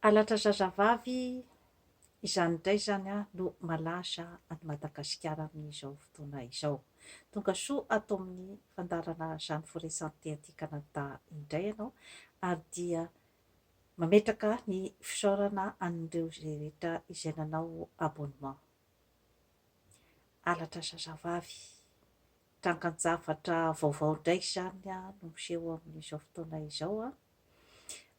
Halatra zazavavy, izany indray izany no malaza any Madagasikara amin'izao fotoana izao. Tonga soa ato amin'ny fandaharana Jeanne Forêt Santé aty Canada indray ianao ary dia mametraka ny fisaorana an'ireo izay rehetra izay nanao abonnement. Halatra zazavavy, trangan-javatra vaovao indray izany no miseho amin'izao fotoana izao.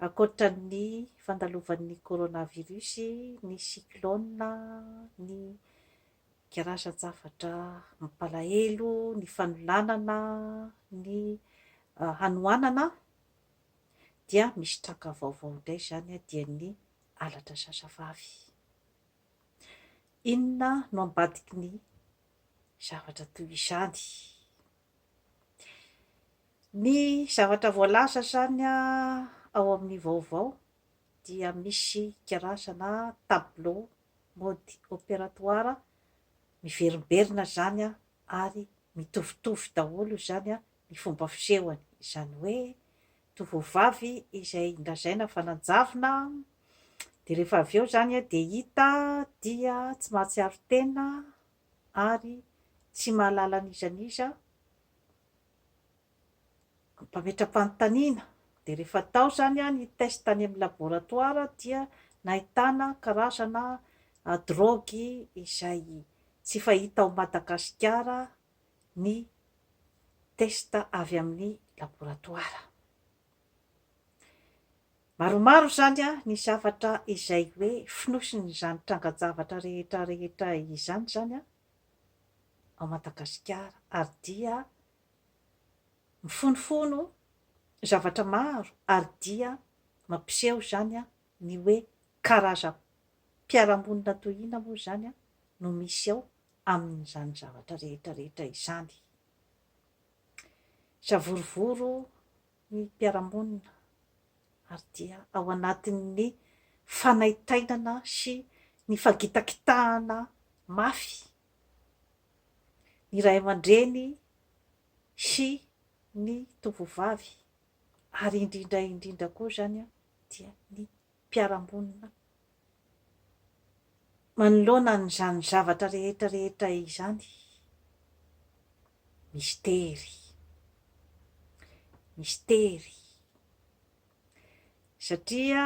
Ankoatra ny fandalovan'ny coronavirus, ny cyclone, ny karazan-javatra mampalahelo, ny fanolanana, ny hanoanana dia misy tranga vaovao indray izany dia ny halatra zazavavy. Inona no ambadiky ny zavatra toy izany? Ny zavatra voalaza izany ao amin'ny vaovao dia misy karazana tableau mode opératoire miverimberina izany ary mitovitovy daholo izany ny fomba fisehony, izany hoe tovovavy izay lazaina fa nanjavona dia rehefa avy eo izany dia hita dia tsy mahatsiaro tena ary tsy mahalala an'iza n'iza Mpametra-panontaniana, dia rehefa atao izany ny test any amin'ny laboratoire dia nahitana karazana drogue izay tsy fahita ao Madagasikara ny test avy amin'ny laboratoire. Maromaro izany ny zavatra izay hoe fonosin'izany trangan-javatra rehetra rehetra izany izany ao Madagasikara ary dia mifonofono zavatra maro ary dia mampiseho izany ny hoe karazam-piarahamonina toy inona moa izany no misy ao amin'izany zavatra rehetra rehetra izany. Savorovoro ny mpiara-monina ary dia ao anatin'ny fanaintainana sy ny fagitakitahana mafy ny ray aman-dreny sy ny tovovavy ary indrindra indrindra koa izany dia ny mpiara-monina manoloana an'izany zavatra rehetra rehetra izany. Mistery. Mistery. Satria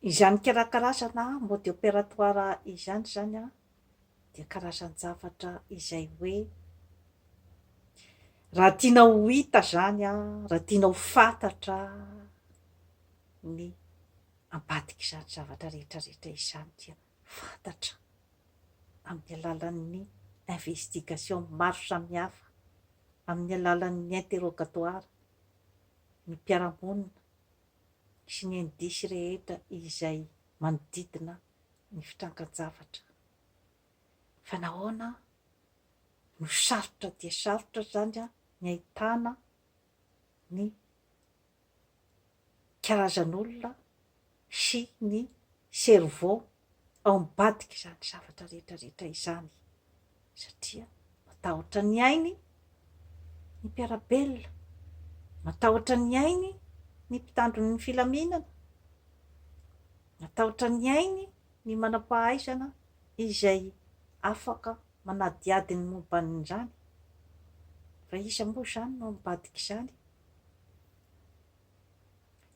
izany karakarazana mode opératoire izany izany an, dia karazan-javatra izay hoe raha tiana ho hita izany an, raha tiana ho fantatra ny ambadik'izany zavatra rehetra rehetra izany dia fantatra amin'ny alalan'ny investigation maro samihafa, amin'ny alalan'ny interrogatoire ny mpiara-monina sy ny indice rehetra izay manodidina ny fitrangan-javatra. Fa nahoana no sarotra dia sarotra izany ny ahitana ny karazan'olona sy ny cerveau ao ambadik'izany zavatra rehetra rehetra izany satria matahotra ny ainy ny mpiara-belona, matahotra ny ainy ny mpitandro ny filaminana, matahotra ny ainy ny manam-pahaizana izay afaka manadihady ny momba an'izany. Fa iza moa izany no ambadik'izany?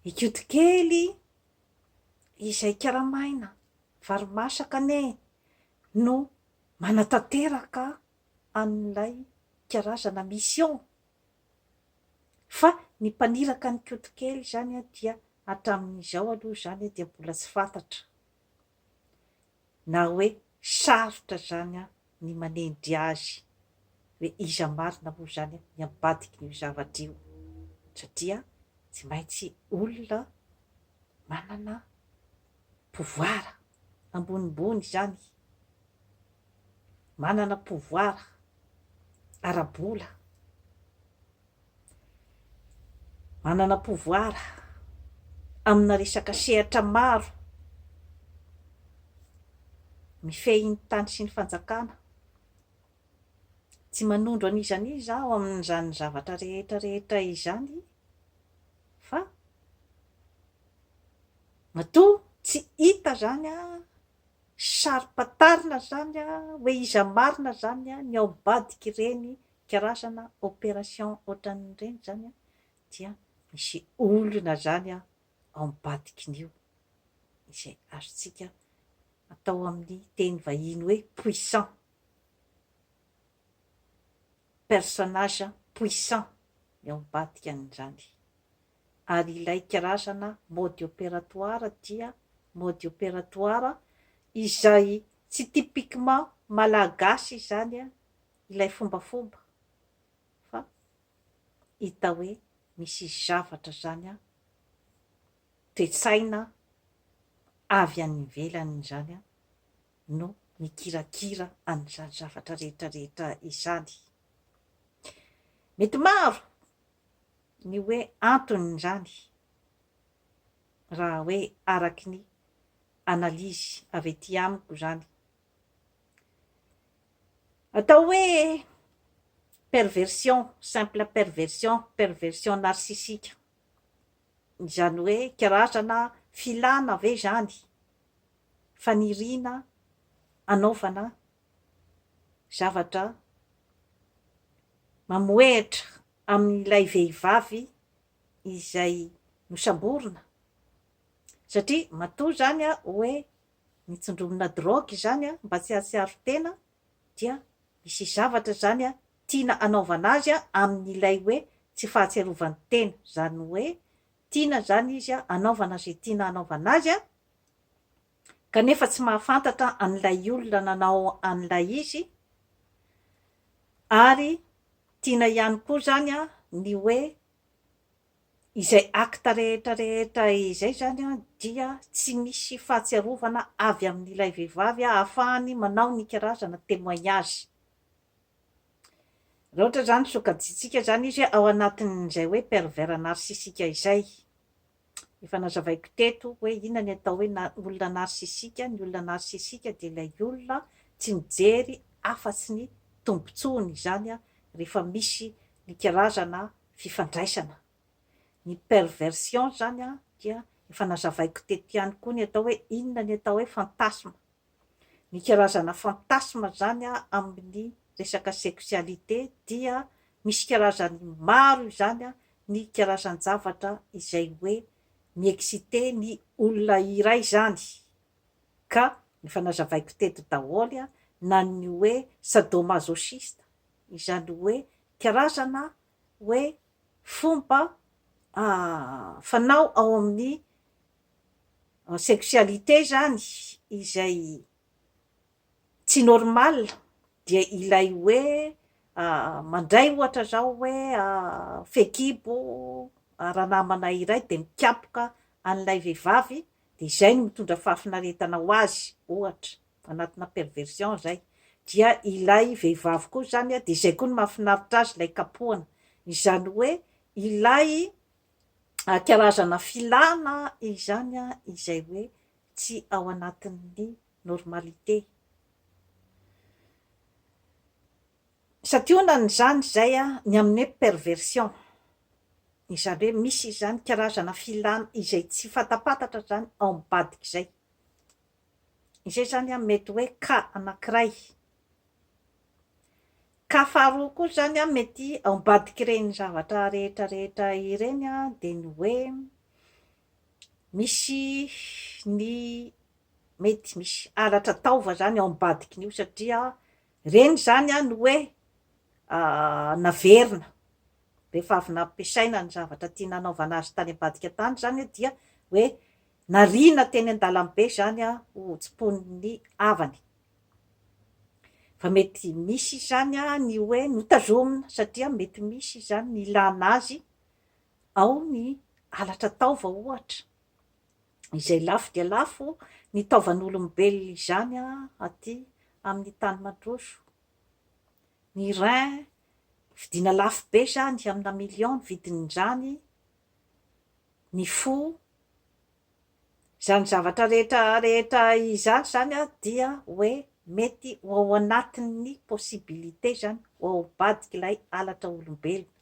Ikotokely izay karamaina vary masaka anie no manatanteraka an'ilay karazana mission fa ny mpaniraka an'i Kotokely izany dia hatramin'izao aloha izany dia mbola tsy fantatra na hoe sarotra izany ny manendry azy hoe iza marina moa izany ny ambadikin'io zavatra io satria tsy maintsy olona manana pouvoir ambonimbony izany, manana pouvoir ara-bola, manana pouvoir amina resaka sehatra maro, mifehy ny tany sy ny fanjakana, tsy manondro an'iza an'iza aho amin'izany zavatra rehetra rehetra izany fa. Matoa tsy hita zany an, saro-pantarina zany an, hoe iza marina zany an ny ao ambadik'ireny karazana opération ohatran'ireny zany an, dia misy olona zany an ao ambadikin'io, izay azontsika atao amin'ny teny vahiny hoe puissant, personnage puissant ny ao ambadikan'izany. Ary ilay karazana mode opératoire dia mode opératoire izay tsy typiquement malagasy izany ilay fombafomba fa hita hoe misy zavatra izany toe-tsaina avy any ivelany izany no mikirakira an'izany zavatra rehetra rehetra izany. Mety maro ny hoe anton'izany raha hoe araky ny analyse avy aty amiko izany. Atao hoe perversion, simple perversion, perversion narcissique. Izany hoe karazana filana ve izany, faniriana hanaovana zavatra mamohehitra amin'ilay vehivavy izay nosamborina? Satria matoa izany hoe nitsindromina drogue izany mba tsy hahatsiaro tena dia misy zavatra izany tiana hanaovana azy amin'ilay hoe tsy fahatsiarovany tena, izany hoe tiana izany izy hanaovana izay tiana hanaovana azy kanefa tsy mahafantatra an'ilay olona nanao an'ilay izy ary tiana ihany koa izany ny hoe Izay acte rehetra rehetra izay izany dia tsy misy fahatsiarovana avy amin'ilay vehivavy ahafahany manao ny karazana témoignage. Raha ohatra izany sokajintsika izany izy ao anatin'izay hoe pervers narcissique izay. Efa nazavaiko teto hoe inona ny atao hoe olona narcissique, ny olona narcissique dia ilay olona tsy mijery afa-tsy ny tombotsoany izany rehefa misy ny karazana fifandraisana. Ny perversion izany dia efa nazavaiko teto ihany koa ny atao hoe inona ny atao hoe fantasme. Ny karazana fantasme izany amin'ny resaka sexualité dia misy karazany maro izany ny karazan-javatra izay hoe mi-exciter ny olona iray izany ka efa nazavaiko teto daholo na ny hoe sadomasochiste izany hoe karazana hoe fomba fanao ao amin'ny sexualité izany izay tsy normal dia ilay hoe mandray ohatra izao hoe fehikibo ranamana iray dia mikapoka an'ilay vehivavy dia izay no mitondra fahafinaretana ho azy ohatra. anatina perversion izay, dia ilay vehivavy koa izany dia izay koa no mahafinaritra azy ilay kapohana, izany hoe ilay karazana filana izany izay hoe tsy ao anatin'ny normalité. Santionany izany izay ny amin'ny hoe perversion, izany hoe misy izany karazana filana izay tsy fantapantatra izany ao ambadik'izay. Izay izany an mety hoe cas anankiray. Cas faharoa koa izany an mety ao ambadik'ireny zavatra rehetra rehetra ireny an dia ny hoe misy ny mety misy halatra taova izany ao ambadikin'io satria ireny izany an no hoe naverina rehefa avy nampiasaina ny zavatra tiana hanaovana azy tany ambadika tany izany an dia hoe Nariana teny an-dalambe izany ho tsimponin'ny havany. Fa mety misy izany ny hoe notazomina satria mety misy izany ny ilana azy ao ny halatra taova ohatra, izay lafo dia lafo ny taovan'olombelona izany aty amin'ny tany mandroso. Ny rein vidiana lafo be izany, amina million ny vidin'izany, ny fo, izany zavatra rehetra rehetra izany izany dia hoe mety ho ao anatin'ny possibilité izany, ho ao ambadik'ilay halatra olombelona.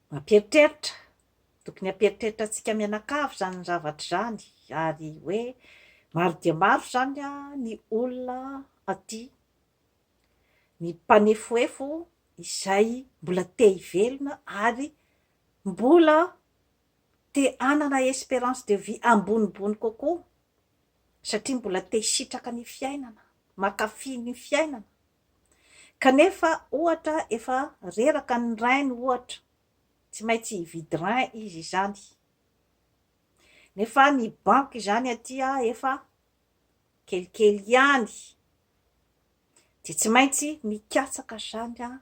Mampieritreritra. Tokony hampieritreritra antsika mianakavy izany zavatra izany ary hoe maro dia maro izany ny olona aty, ny mpanefoefo izay mbola te hivelona ary mbola te hanana espérance de vie ambonimbony kokoa satria mbola te hisitraka ny fiainana, mankafy ny fiainana. Kanefa ohatra efa reraka ny rein-ny ohatra, tsy maintsy hividy rein izy izany. Nefa ny banky izany aty efa kelikely ihany, dia tsy maintsy mikatsaka izany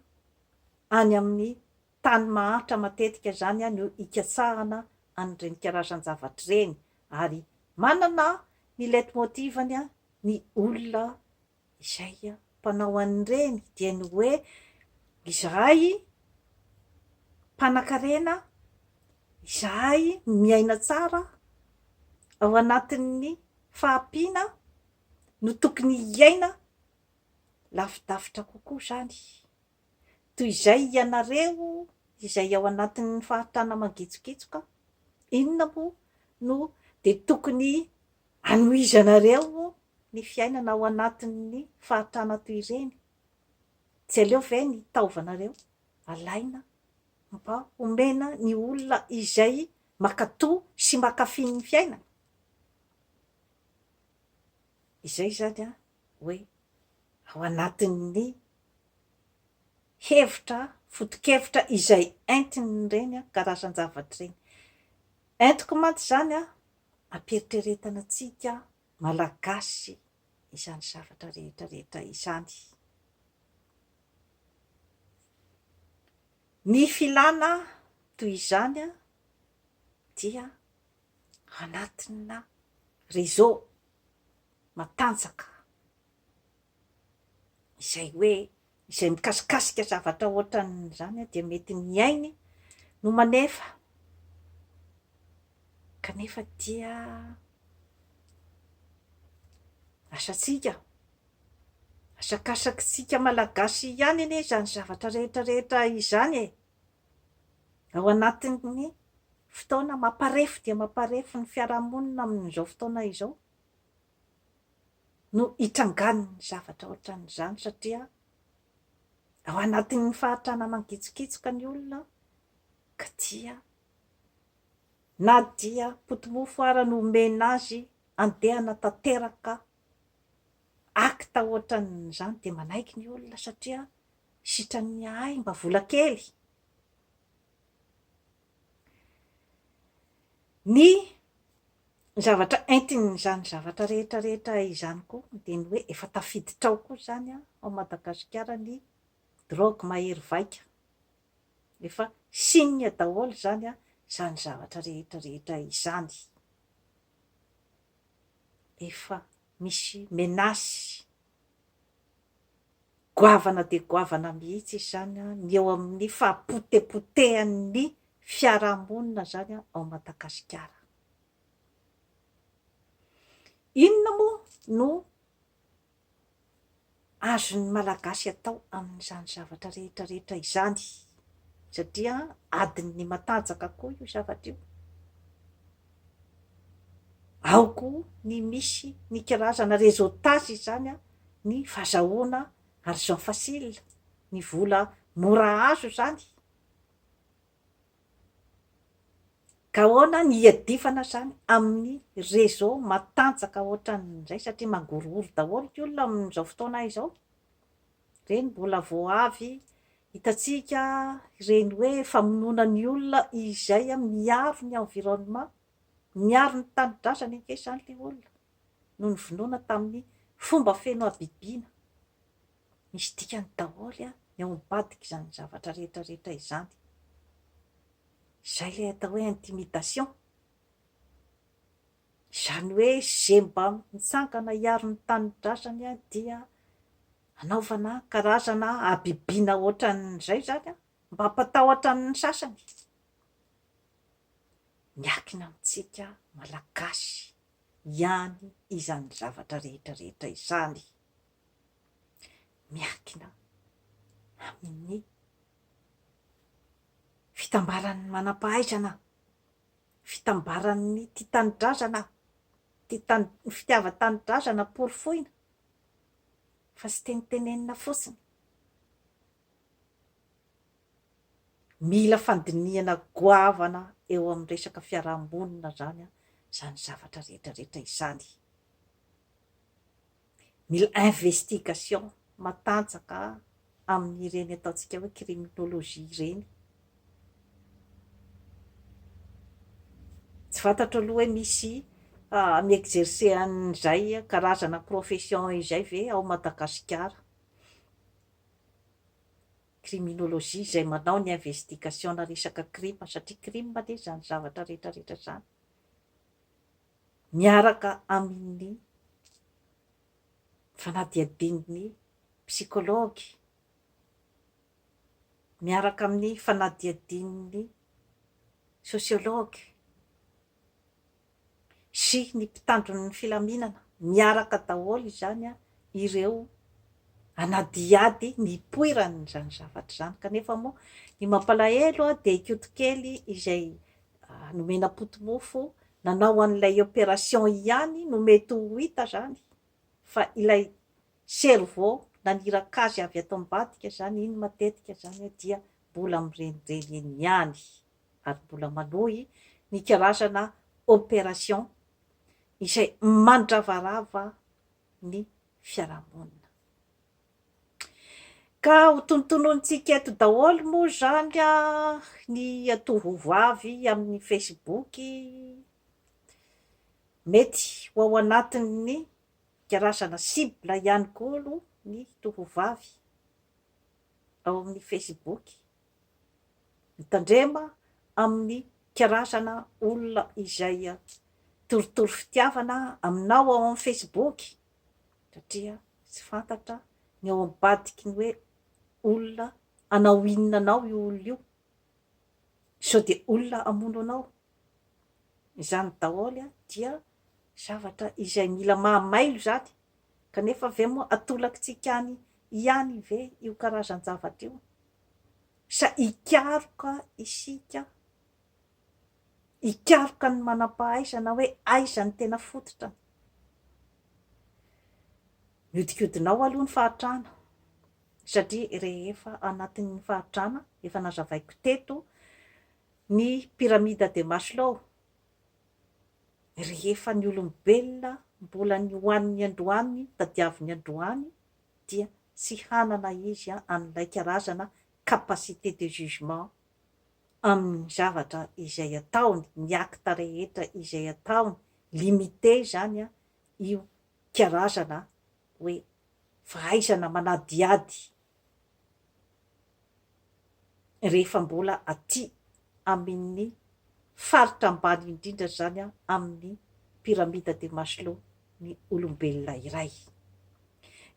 any amin'ny tany mahantra matetika izany no ikatsahana an'ireny karazan-javatra ireny ary manana ny leitmotiv-ny ny olona izay mpanao an'ireny dia ny hoe izahay mpanankarena, izahay miaina tsara ao anatin'ny fahampiana no tokony hiaina lavidavitra kokoa izany toy izay ianareo izay ao anatin'ny fahantrana mangitsokitsoka, inona moa no dia tokony Anohizanareo ny fiainana ao anatin'ny fahatrana toy ireny? Tsy aleo ve ny taovanareo alaina mba homena ny olona izay makato sy makafy ny fiainana? Izay izany an, hoe ao anatin'ny hevitra, foto-kevitra izay entin'ireny karazan-javatra ireny. Entiko mantsy izany an, Ampiheritreretana antsika Malagasy izany zavatra rehetra rehetra izany. Ny filana toy izany dia anatina réseau matanjaka izay hoe izay mikasikasika zavatra ohatran'izany dia mety ny ainy no manefa kanefa dia asantsika, asakasakitsika Malagasy ihany anie izany zavatra rehetra rehetra izany e! Ao anatin'ny fotoana mamparefo dia mamparefo ny fiarahamonina amin'izao fotoana izao. no hitrangan'ny zavatra ohatran'izany satria ao anatin'ny fahantrana mangitsokitsoka ny olona ka dia na dia poti-mofo ara no omena azy andeha hanatanteraka acte ohatran'izany dia manaiky ny olona satria sitran'ny ahy mba vola kely. Ny zavatra entin'izany zavatra rehetra rehetra izany koa dia ny hoe efa tafiditra ao koa izany ao Madagasikara ny drogue mahery vaika. Efa signe daholo izany izany zavatra rehetra rehetra izany. Efa misy menace Goavana dia goavana mihitsy izany ny eo amin'ny fahapotepotehan'ny fiarahamonina izany ao Madagasikara. Inona moa no azon'ny Malagasy atao amin'izany zavatra rehetra rehetra izany? Satria adin'ny matanjaka koa io zavatra io. Ao koa ny misy ny karazana réseautage izany ny fazahoana argent facile, ny vola mora azo izany. Ka ahoana ny hiadivana izany amin'ny réseau matanjaka ohatran'izay satria mangorohoro daholo ny olona amin'izao fotoana izao. Ireny mbola vao avy hitantsika ireny hoe famonoana ny olona izay miaro ny environnement, miaro ny tanindrazany ange izany ilay olona. no novonoina tamin'ny fomba feno habibiana. Misy dikany daholo ny ao ambadik'izany zavatra rehetra rehetra izany. Izay ilay atao hoe intimidation. Izany hoe izay mba mitsangana hiaro ny tanindrazany dia anaovana karazana habibiana ohatran'izay izany mba hampatahotra ny sasany. Miankina amintsika Malagasy ihany izany zavatra rehetra rehetra izany. Miankina amin'ny fitambaran'ny manam-pahaizana. fitambaran'ny tia tanindrazana, tia tany, ny fitiavan-tanindrazana porofoina fa tsy tenitenenina fotsiny. Mila fandinihana goavana eo amin'ny resaka fiarahamonina izany izany zavatra rehetra rehetra izany. Mila investigation matanjaka amin'ireny ataontsika hoe criminologie ireny. Tsy fantatro aloha hoe misy mi-exercer an'izay karazana profession izay ve ao Madagasikara. Criminologie izay manao ny investigation-na resaka crime satria crime anie izany zavatra rehetra rehetra izany. Miaraka amin'ny fanadihadian'ny psychologue, miaraka amin'ny fanadihadian'ny sociologue sy ny mpitandro ny filaminana, miaraka daholo izany ireo hanadihady ny hipoiran'izany zavatra izany. Kanefa moa ny mampalahelo dia Ikotokely izay nomena poti-mofo nanao an'ilay opération ihany no mety ho hita izany fa ilay cerveau naniraka azy avy ato ambadika izany iny matetika izany dia mbola mirenireny eny ihany ary mbola manohy ny karazana opération izay mandravarava ny fiarahamonina. Ka ho tonontononintsika eto daholo moa izany ny tovovavy amin'ny Facebook, mety ho ao anatin'ny karazana cible ihany koa aloha ny tovovavy ao amin'ny Facebook. Mitandrema amin'ny karazana olona izay torotoro fitiavana aminao ao amin'ny Facebook satria tsy fantatra ny ao ambadiky ny hoe olona hanao inona anao io olona io, sao dia olona hamono anao. Izany daholo dia zavatra izay mila mahamailo izany, kanefa ve moa atolakitsika any ihany ve io karazan-javatra io? Sa hikaroka isika, hikaroka ny manam-pahaizana hoe aiza ny tena fototrany? Mihodinkodina ao aloha ny fahantrana, satria rehefa anatin'ny fahantrana, efa nazavaiko teto ny pyramide de Maslow, rehefa ny olombelona mbola ny hohaniny androany, tadiaviny androany dia tsy hanana izy an'ilay karazana capacité de jugement amin'ny zavatra izay ataony, ny acte rehetra izay ataony, limité izany io karazana hoe fahaizana manadihady rehefa mbola aty amin'ny faritra ambany indrindra izany amin'ny pyramide de Maslow ny olombelona iray.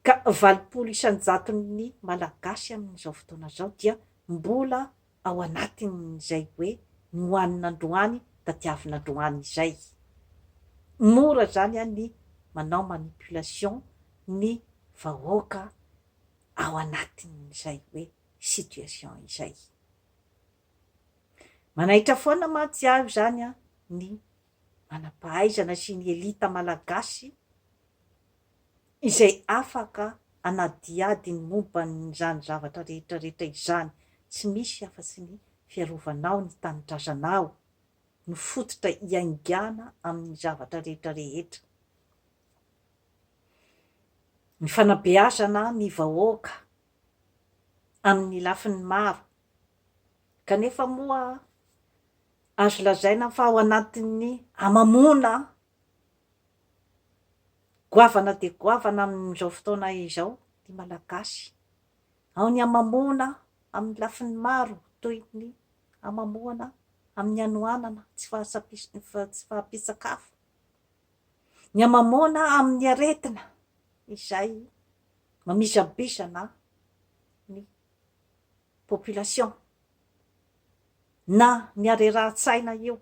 Ka 80 isan-jaton'ny Malagasy amin'izao fotoana izao dia mbola ao anatin'izay hoe ny hohanina androany tadiavina androany izay. Mora izany ny manao manipulation ny vahoaka ao anatin'izay hoe situation izay. Manaitra foana mantsy aho izany ny manam-pahaizana sy ny elita malagasy izay afaka hanadihady ny momba an'izany zavatra rehetra rehetra izany, tsy misy afa-tsy ny fiarovanao ny tanindrazanao no fototra iaingàna amin'ny zavatra rehetra rehetra. Ny fanabeazana ny vahoaka amin'ny lafiny maro, kanefa moa azo lazaina fa ao anatin'ny hamamoana Goavana dia goavana amin'izao fotoana izao ny Malagasy. Ao ny hamamoana amin'ny lafiny maro toy ny hamamoana amin'ny hanoanana, tsy fahampian-tsakafo, ny hamamoana amin'ny aretina izay mamizabizana ny population, na ny harerahan-tsaina io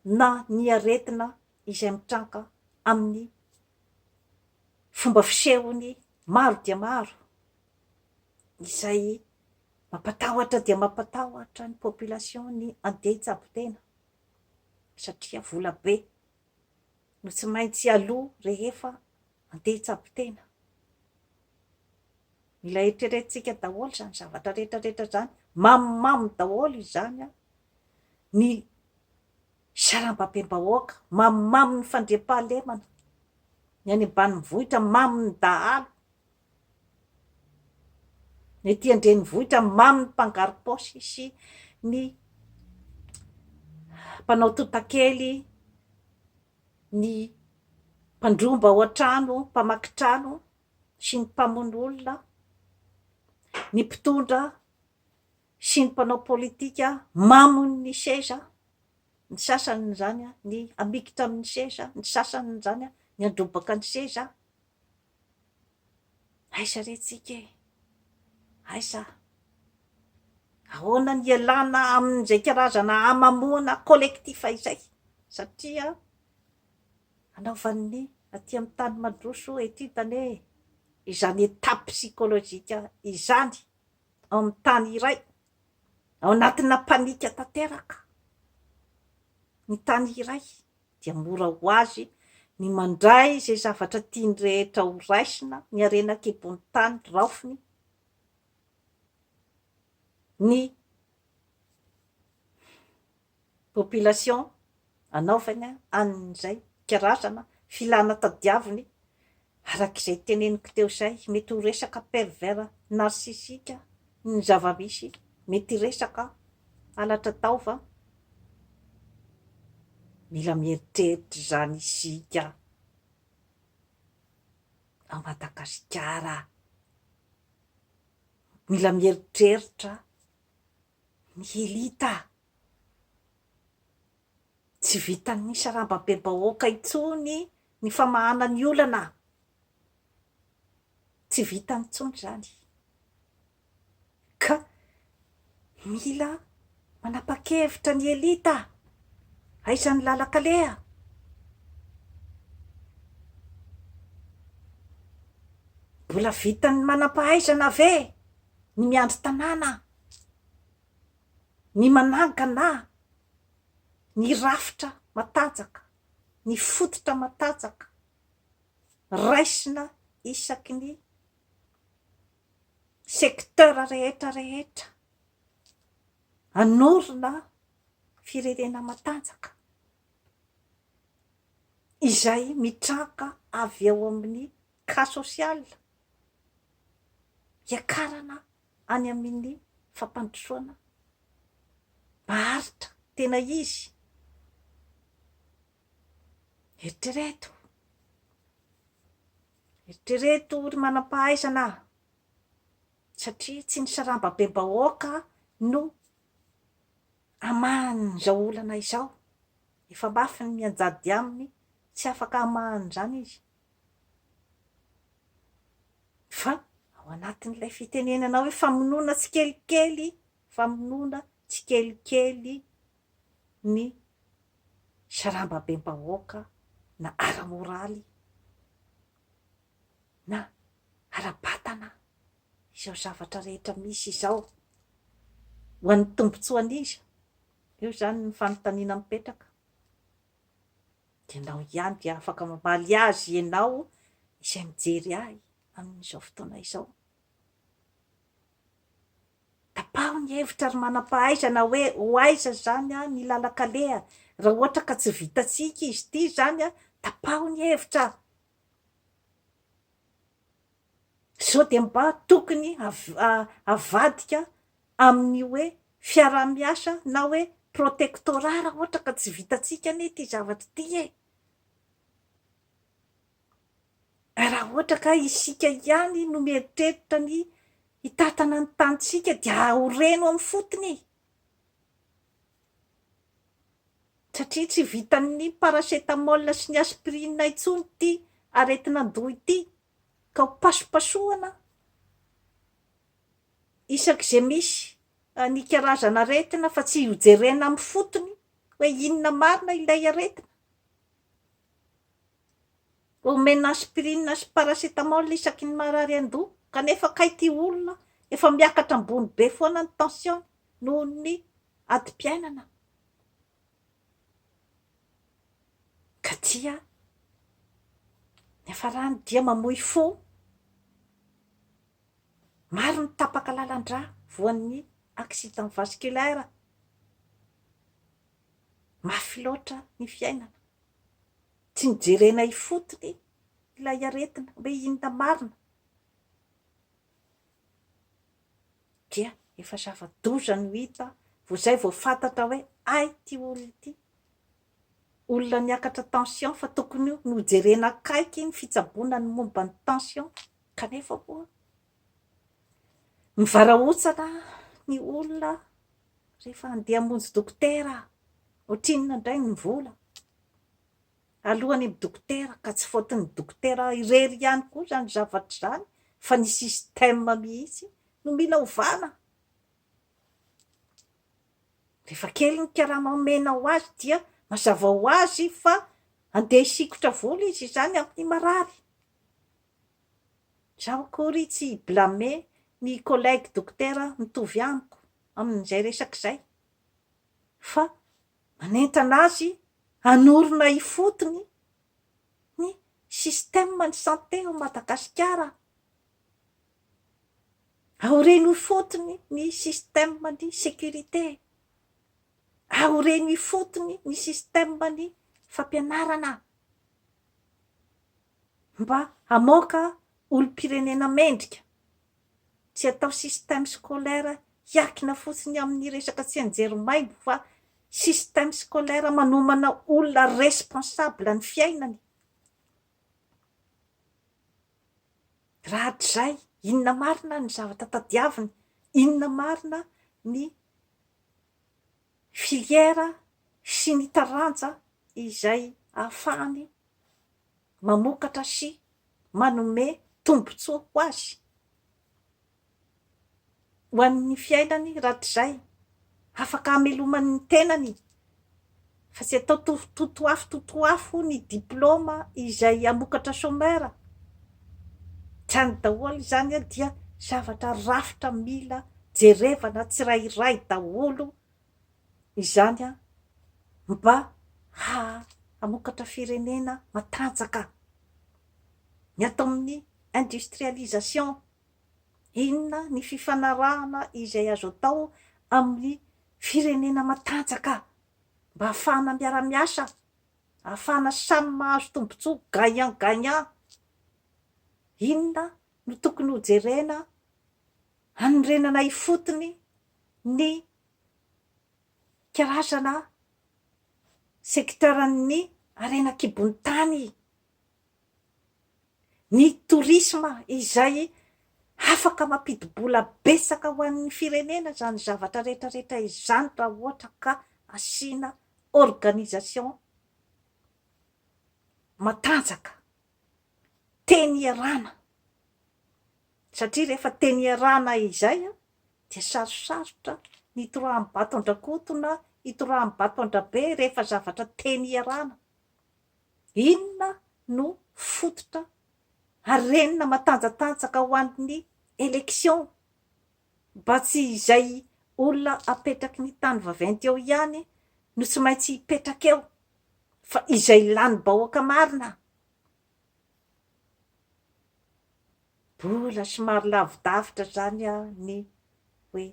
na ny aretina izay mitranga amin'ny fomba fisehony maro dia maro, izay mampatahotra dia mampatahotra ny population ny andeha hitsabo tena. satria vola be no tsy maintsy aloa rehefa andeha hitsabo tena. Mila eritreretintsika daholo izany zavatra rehetra rehetra izany, mamomamo daholo izany an, ny sarambabem-bahoaka, mamomamo ny fandriampahalemana, ny any ambanivohitra mamy ny dahalo, ny aty an-drenivohitra mamy ny mpangaro-paosy sy ny mpanao tontakely, ny mpandromba ao an-trano, mpamaky trano sy ny mpamono olona, ny mpitondra sy ny mpanao politika mamon'ny seza, ny sasany izany ny hamikitra amin'ny seza, ny sasany izany ny handrobaka ny seza. Aiza re tsika e? Aiza? Ahoana ny hialana amin'izay karazana hamamoana collectif izay? Satria anaovan'ny aty amin'ny tany mandroso étude anie izany état psychologique izany ao amin'ny tany iray, ao anatina panique tanteraka ny tany iray. dia mora ho azy ny mandray izay zavatra tiany rehetra ho raisina, ny harena an-kibon'ny tany raofiny, ny population anaovany an'izay karazana filana tadiaviny, araka izay teneniko teo izay, mety ho resaka pervers narcissique ny zava-misy, mety resaka halatra taova. Mila mieritreritra izany isika ao Madagasikara. Mila mieritreritra ny elita. Tsy vitan'ny sarambabem-bahoaka intsony ny famahana ny olana. Tsy vitany intsony izany. Ka mila manapa-kevitra ny elita. Aiza ny lalan-kaleha? Mbola vitan'ny manam-pahaizana ve ny miandry tanàna, ny manangana ny rafitra matanjaka, ny fototra matanjaka raisina isaky ny secteur rehetra rehetra hanorina firenena matanjaka izay mitranga avy ao amin'ny cas social hiakarana any amin'ny fampandrosoana maharitra tena izy. Eritrereto. Eritrereto ry manam-pahaizana a! Satria tsy ny sarambabem-bahoaka no hamaha an'izao olana izao. Efa mafy ny mianjady aminy, tsy afaka hamaha an'izany izy. Fa ao anatin'ilay fitenenana hoe famonoana tsikelikely, famonoana tsikelikely ny sarambabem-bahoaka na ara-moraly na ara-batana izao zavatra rehetra misy izao ho an'ny tombontsoan'iza? Eo izany ny fanontaniana mipetraka. Ianao ihany dia afaka mamaly azy ianao izay mijery ahy amin'izao fotoana izao. Tapaho ny hevitra ry manam-pahaizana hoe ho aiza izany ny lalan-kaleha raha ohatra ka tsy vitantsika izy ity izany, tapaho ny hevitra. Sao dia mba tokony avadika amin'ny hoe fiaraha-miasa na hoe protectorat raha ohatra ka tsy vitantsika anie ity zavatra ity e! Raha ohatra ka isika ihany no mieritreritra ny hitantana ny tanintsika dia aoreno amin'ny fotony e! Satria tsy vitan'ny paracetamol sy ny aspirine intsony ity aretin'andoha ity ka ho pasopasohana isak'izay misy ny karazana aretina fa tsy hojerena amin'ny fotony hoe inona marina ilay aretina. Omena aspirine sy paracetamol isaky ny marary andoha kanefa kay ity olona efa miakatra ambony be foana ny tension-ny noho ny adim-piainana. Dia niafarany dia mamoy fo. Maro ny tapaka lalan-drà voan'ny accident vasculaire. Mafy loatra ny fiainana. Tsy nojerena ifotony ilay aretina hoe inona marina. Dia efa zava-doza no hita vao izay vao fantatra hoe hay ity olona ity. Olona niakatra tension fa tokony nojerena akaiky ny fitsaboana ny momba ny tension kanefa moa mivarahontsana ny olona rehefa handeha hamonjy dokotera, ohatrinona indray ny vola aloha any amin'ny dokotera ka tsy faute-n'ny dokotera irery ihany koa izany zavatra izany fa ny système mihitsy no mila ovana. Rehefa kely ny karama omenao azy dia mazava ho azy fa andeha hisikotra vola izy izany amin'ny marary. Izaho akory tsy hi-blamer ny collègue dokotera mitovy amiko amin'izay resaka izay fa manentana azy hanorina ifotony ny système ny santé ao Madagasikara. Aoreno ifotony ny système ny sécurité. Aoreno ifotony ny système ny fampianarana mba hamoaka olom-pirenena mendrika. Tsy atao système scolaire hiankina fotsiny amin'ny resaka tsianjery maimbo fa système scolaire manomana olona responsable ny fiainany. Raha hatrizay, inona marina ny zavatra tadiaviny? Inona marina ny filière sy ny taranja izay ahafahany mamokatra sy manome tombontsoa ho azy? Ho an'ny fiainany rahatrizay, afaka hamelomany ny tenany fa tsy atao totoafo totoafo ny diplaoma izay hamokatra chômeur. Izany daholo izany dia zavatra rafitra mila jerevana tsirairay daholo izany mba hamokatra firenena matanjaka. Ny ato amin'ny industrialisation. Inona ny fifanarahana izay azo atao amin'ny firenena matanjaka mba hahafahana miara-miasa, hahafahana samy mahazo tombontsoa gagnant gagnant? Inona no tokony hojerena hanorenana ifotony ny karazana secteur-n'ny harena an-kibon'ny tany? Ny tourisme izay afaka mampidi-bola betsaka ho an'ny firenena izany zavatra rehetra rehetra izany raha ohatra ka asiana organisation matanjaka, teny iarahana, satria rehefa teny iarahana izay dia sarosarotra ny hitoraham-bato an-dRakoto na hitoraham-bato an-dRabe rehefa zavatra teny iarahana. Inona no fototra harenina matanjatanjaka ho an'ny élection mba tsy izay olona apetraky ny tany vaventy eo ihany no tsy maintsy hipetraka eo fa izay lanim-bahoaka marina. Mbola somary lavidavitra izany ny hoe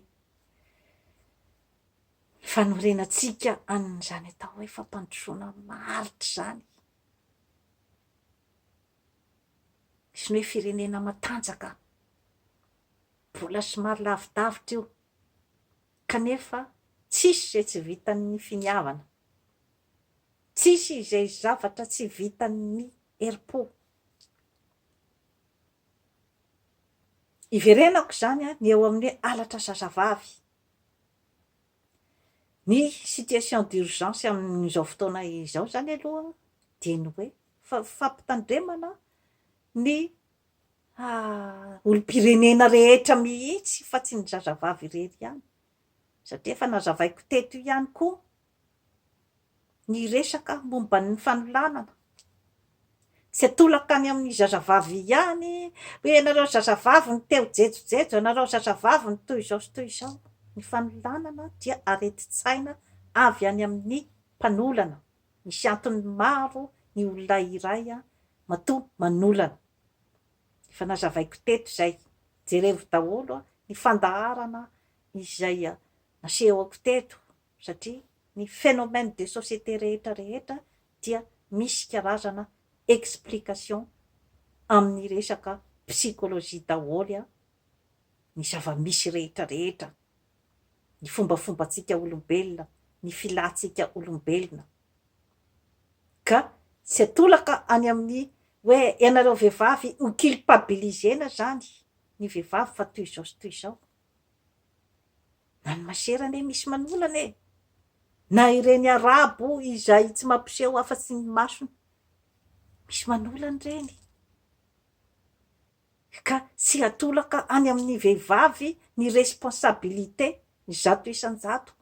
fanorenantsika an'izany atao hoe fampandrosoana maharitra izany. Sy ny hoe firenena matanjaka. Mbola somary lavidavitra io. Kanefa tsisy izay tsy vitan'ny finiavana. Tsisy izay zavatra tsy vitan'ny herim-po. Iverenako izany ny eo amin'ny hoe halatra zazavavy. Ny situation d'urgence amin'izao fotoana izao izany aloha dia ny hoe fampitandremana ny olom-pirenena rehetra mihitsy fa tsy ny zazavavy irery ihany satria efa nazavaiko teto ihany koa ny resaka momba ny fanolanana. Tsy atolaka any amin'ny zazavavy ihany hoe ianareo zazavavy no te ho jejojejo, ianareo zazavavy no toy izao sy toy izao. Ny fanolanana dia aretin-tsaina avy any amin'ny mpanolana. Misy antony maro ny olona iray matoa manolana. Efa nazavaiko teto izay. Jerevo daholo ny fandaharana izay nasehoko teto satria ny phénomène de société rehetra rehetra dia misy karazana explication amin'ny resaka psychologie daholo ny zava-misy rehetra rehetra, ny fombafombantsika olombelona, ny filantsika olombelona. Ka tsy atolaka any amin'ny hoe ianareo vehivavy ho culpabiliser-na izany ny vehivavy fa toy izao sy toy izao. Na ny masera anie misy manolana e! Na ireny arabo izay tsy mampiseho afa-tsy ny masony, misy manolana ireny. Ka tsy atolaka any amin'ny vehivavy ny responsabilité 100%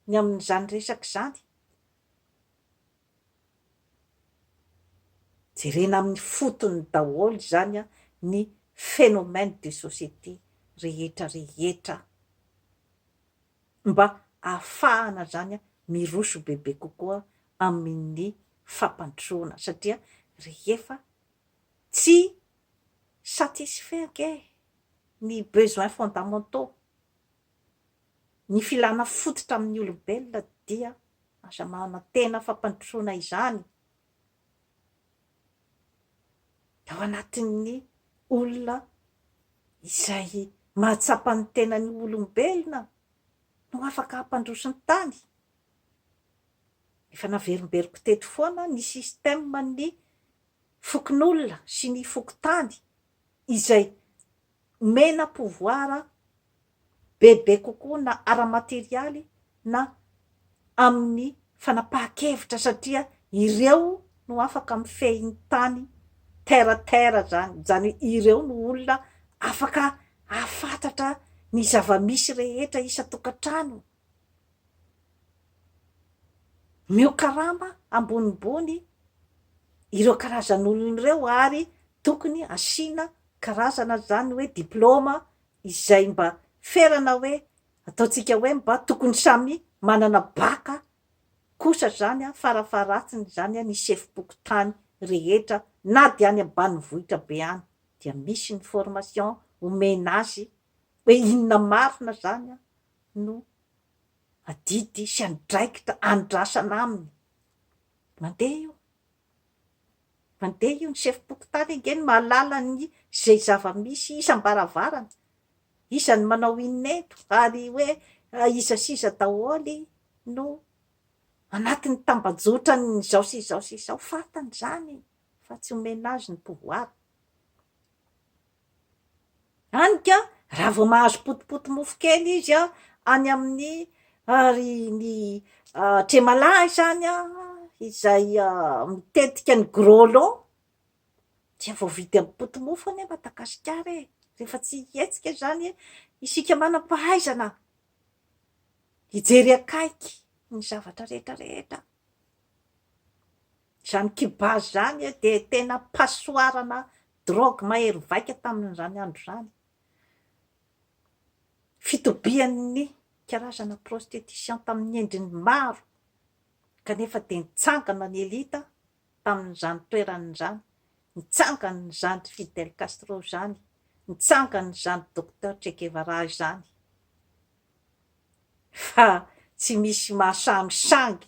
ny amin'izany resaka izany. Jerena amin'ny fotony daholo izany ny phénomène de société rehetra rehetra mba ahafahana izany miroso bebe kokoa amin'ny fampandrosoana satria rehefa tsy satisfait ange ny besoins fondamentaux, ny filana fototra amin'ny olombelona dia aza manantena fampandrosoana izany ao anatin'ny olona izay mahatsapa ny tenany ho olombelona no afaka hampandroso ny tany. Efa naverimberiko teto foana ny système ny fokonolona sy ny fokontany izay omena pouvoir bebe kokoa na ara-materialy na amin'ny fanapahan-kevitra satria ireo no afaka mifehy ny tany terre à terre zany, izany hoe ireo no olona afaka hahafantatra ny zava-misy rehetra isan-tokantrano. Omeo karama ambonimbony ireo karazan'olona ireo ary tokony asiana karazana zany hoe diplaoma izay mba ferana hoe ataontsika hoe mba tokony samy manana bac kosa zany farafaharatsiny zany ny sefom-pokontany rehetra na dia any ambanivohitra be any dia misy ny formation omena azy hoe inona marina zany no adidy sy andraikitra andrasana aminy. Mandeha io. Mandeha io, ny sefom-pokontany ange no mahalala ny izay zava-misy isam-baravarana. Iza no manao inona eto ary hoe iza sy iza daholo no anatin'ny tambajotran'izao sy izao sy izao. Fantany izany fa tsy omena azy ny pouvoir. Hany ka raha vao mahazo potipoty-mofo kely izy any amin'ny ary ny Tremalahy izany izay mitetika ny gros lot dia voavidy amin'ny poti-mofo anie Madagasikara e! Rehefa tsy hihetsika izany isika manam-pahaizana hijery akaiky ny zavatra rehetra rehetra. Izany Cuba izany dia tena passoire-na drogue mahery vaika tamin'izany andro izany. Fitobian'ny karazana prostitution tamin'ny endriny maro, kanefa dia nitsangana ny elite tamin'izany toerana izany, nitsangana izany Fidel Castro izany, nitsangana izany Docteur Che Guevara izany. Fa tsy misy mahasahy misangy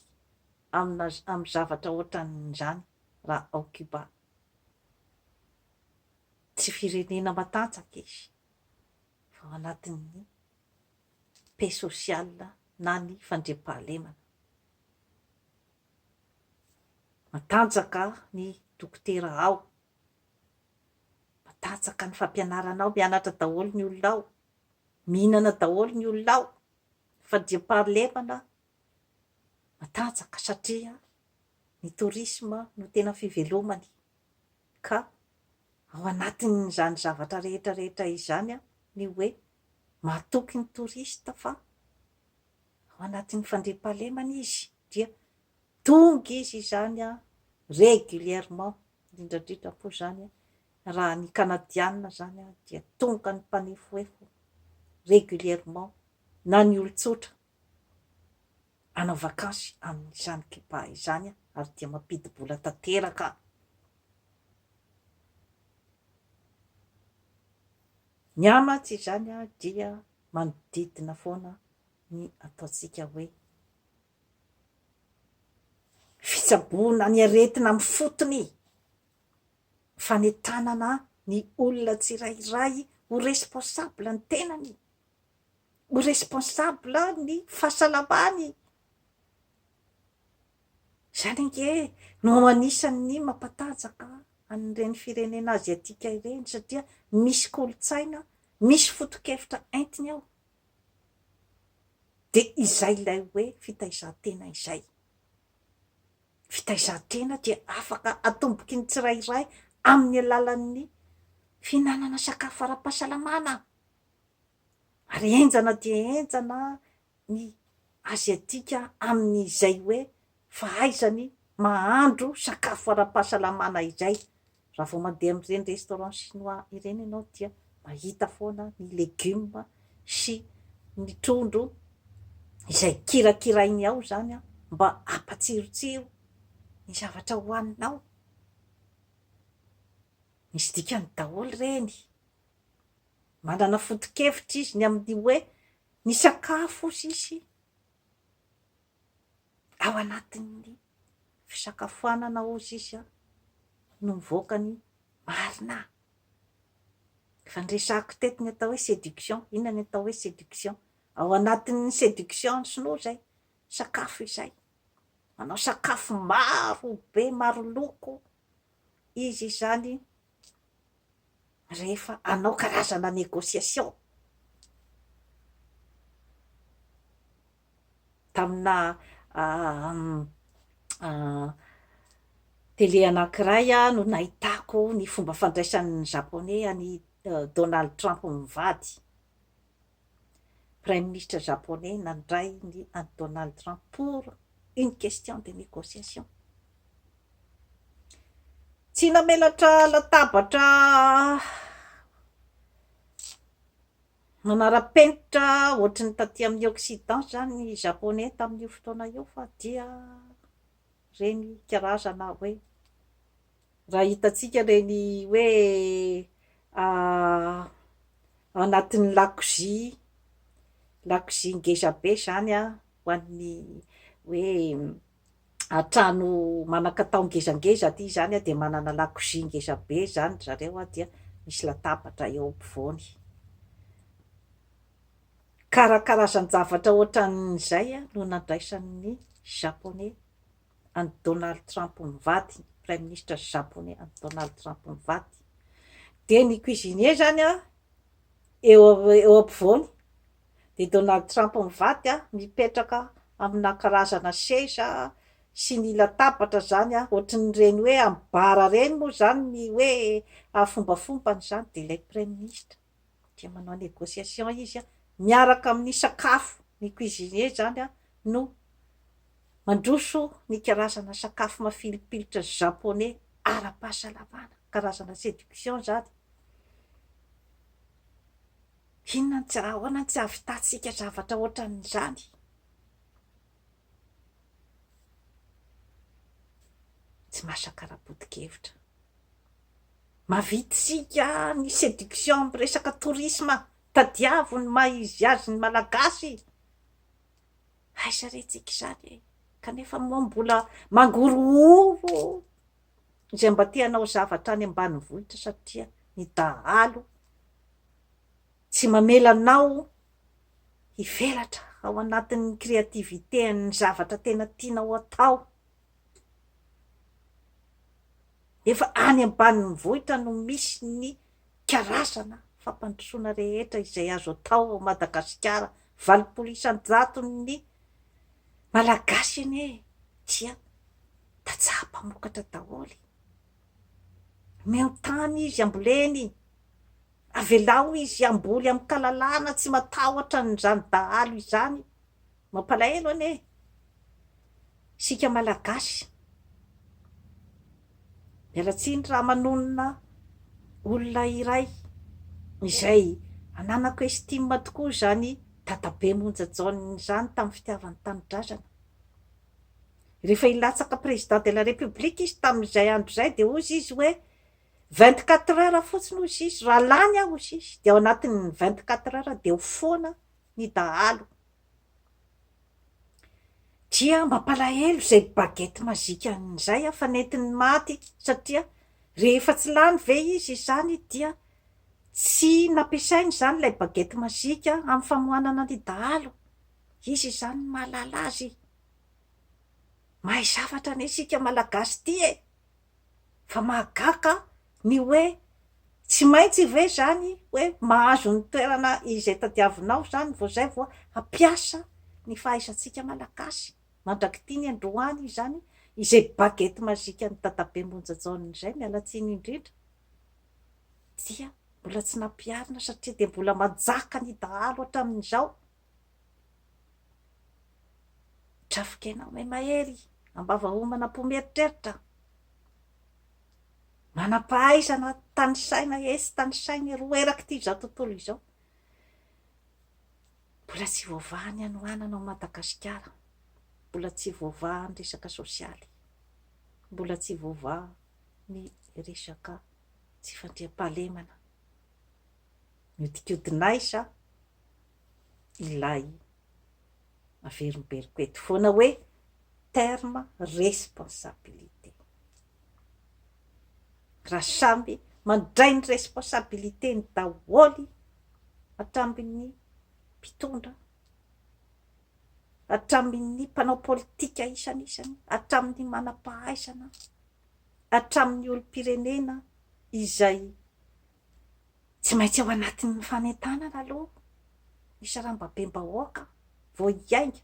amina amin'ny zavatra ohatran'izany raha ao Cuba. Tsy firenena matanjaka izy fa ao anatin'ny paix sociale na ny fandriampahalemana. Matanjaka ny dokotera ao, matanjaka ny fampianarana ao, mianatra daholo ny olona ao, mihinana daholo ny olona ao, fandriampahalemana matanjaka satria ny tourisme no tena fivelomany ka ao anatin'izany zavatra rehetra rehetra izany ny hoe mahatoky ny touriste fa ao anatin'ny fandriampahalemana izy dia tonga izy izany régulièrement indrindra indrindra moa izany raha ny kanadiana izany dia tonga ny mpanefoefo régulièrement na ny olon-tsotra. Hanao vakansy amin'izany Cuba izany ary dia mampidi-bola tanteraka. Ny ahy mantsy izany dia manodidina foana ny ataontsika hoe fitsaboana ny aretina amin'ny fotony, fanentanana ny olona tsirairay ho responsable ny tenany, ho responsable ny fahasalamany. Izany ange no anisan'ny mampatanjaka an'ireny firenena aziatika ireny satria misy kolontsaina, misy foto-kevitra entiny ao. Dia izay ilay hoe fitaizan-tena izay. Fitaizan-tena dia afaka atomboky ny tsirairay amin'ny alalan'ny fihinanana sakafo ara-pahasalamana. Ary henjana dia henjana ny Aziatika amin'izay hoe fahaizany mahandro sakafo ara-pahasalamana izay. Raha vao mandeha amin'ireny restaurant chinois ireny ianao dia mahita foana ny legioma sy ny trondro izay kirakirainy ao izany mba hampatsirotsiro ny zavatra hohaninao. Misy dikany daholo ireny. Manana foto-kevitra izy ny amin'ny hoe ny sakafo sisy ao anatin'ny fisakafoanana hozy izy no mivoaka ny marina. Efa niresahako teto ny atao hoe séduction. Inona ny atao hoe séduction? Ao anatin'ny séduction ny sinoa izay, sakafo izay. Manao sakafo maro be, maro loko izy izany rehefa hanao karazana négociation tamina télé anankiray no nahitako ny fomba fandraisan'ny japoney an'i Donald Trump mivady. Praiminisitra japoney nandray ny an'i Donald Trump pour une question de négociation. Tsy namelatra latabatra manara-penitra ohatry ny taty amin'ny Occident izany ny Japoney tamin'io fotoana io fa dia ireny karazana hoe raha hitantsika ireny hoe ao anatin'ny lakozia, lakozia ngeza be izany an, ho an'ny hoe trano manan-katao ngezangeza aty izany dia manana lakozia ngeza be izany ry zareo dia misy latabatra eo ampovoany. Karakarazan-javatra ohatran'izay no nandraisan'ny Japoney an'i Donald Trump mivady, praiminisitra japoney an'i Donald Trump mivady. Dia ny cuisinier izany eo eo ampovoany Dia Donald Trump mivady mipetraka amina karazana seza sy ny latabatra izany, ohatrin'ireny hoe amin'ny bar ireny moa izany ny hoe fombafombany izany, dia ilay praiminisitra dia manao négociation izy miaraka amin'ny sakafo, ny cuisinier izany no mandroso ny karazana sakafo mafilopilotra japonais ara-pahasalamana, karazana séduction izany. Inona no tsy, ahoana no tsy hahavitantsika zavatra ohatran'izany? Tsy masaka ara-poto-kevitra. Mahavita isika ny séduction amin'ny resaka tourisme, tadiavo ny maha izy azy ny Malagasy. Aiza re tsika izany e? Kanefa moa mbola mangorohoro izay mba te hanao zavatra any ambanivohitra satria ny dahalo tsy mamela anao hivelatra ao anatin'ny créativité-n'ny zavatra tena tianao atao. Nefa any ambanivohitra no misy ny karazana fampandrosoana rehetra izay azo atao ao Madagasikara, 80 isan-jaton'ny Malagasy anie dia tantsaha mpamokatra daholo. Omeo tany izy amboleny, avelao izy hamboly amin-kalalahana tsy matahotra an'izany dahalo izany. Mampalahelo anie isika Malagasy. Miala tsiny raha manonona olona iray izay ananako estime tokoa izany dadabe Monja Jaona izany tamin'ny fitiavany tanindrazana. Rehefa hilatsaka président de la république izy tamin'izay andro izay dia hozy izy hoe 24 heures fotsiny hozy izy, raha lany aho hozy izy dia ao anatin'ny 24 heures dia ho foana ny dahalo. Dia mampalahelo izay baguette magique an'izay fa nentiny maty satria rehefa tsy lany ve izy izany dia tsy nampiasainy izany ilay baguette magique amin'ny famoanana ny dahalo. Izy izany no mahalala azy. Mahay zavatra anie isika Malagasy ity e! Fa mahagaga ny hoe tsy maintsy ve izany hoe mahazo ny toerana izay tadiavinao izany vao izay vao hampiasa ny fahaizantsika Malagasy. Mandrak'ity ny androany izany izay baguette magique an'i Dadabe Monja Jaona izay, miala tsiny indrindra, dia mbola tsy nampiharina satria dia mbola manjaka ny dahalo hatramin'izao. Trafikena mahery, ambava homana am-po mieritreritra. Manam-pahaizana tanisaina etsy tanisaina eroa erak'ity izao tontolo izao. Mbola tsy voavaha ny hanoanana ao Madagasikara. Mbola tsy voavaha ny resaka sosialy. Mbola tsy voavaha ny resaka tsy fandriampahalemana. Mihodinkodin'aiza ilay averimberiko eto foana hoe terme responsabilité. Raha samy mandray ny responsabilité-ny daholo hatramin'ny mpitondra, hatramin'ny mpanao politika isan'isany, hatramin'ny manam-pahaizana, hatramin'ny olom-pirenena izay Tsy maintsy ao anatin'ny fanentanana aloha ny sarambabem-bahoaka vao hiainga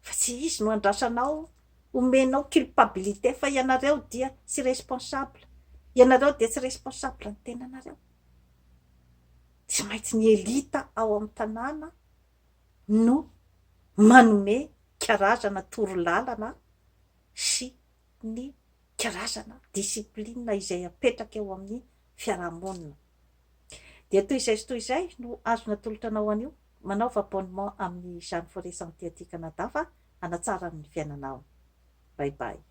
fa tsy izy no andrasanao omenao culpabilité fa ianareo dia tsy responsable, ianareo dia tsy responsable ny tenanareo. Tsy maintsy ny elite ao amin'ny tanàna no manome karazana torolalana sy ny karazana discipline izay apetraka eo amin'ny fiarahamonina. Dia toy izay sy toy izay no azo natolotra anao anio. Manaova abonnement amin'ny Jeanne Forêt Santé aty Canada fa hanatsara ny fiainanao. Bye bye.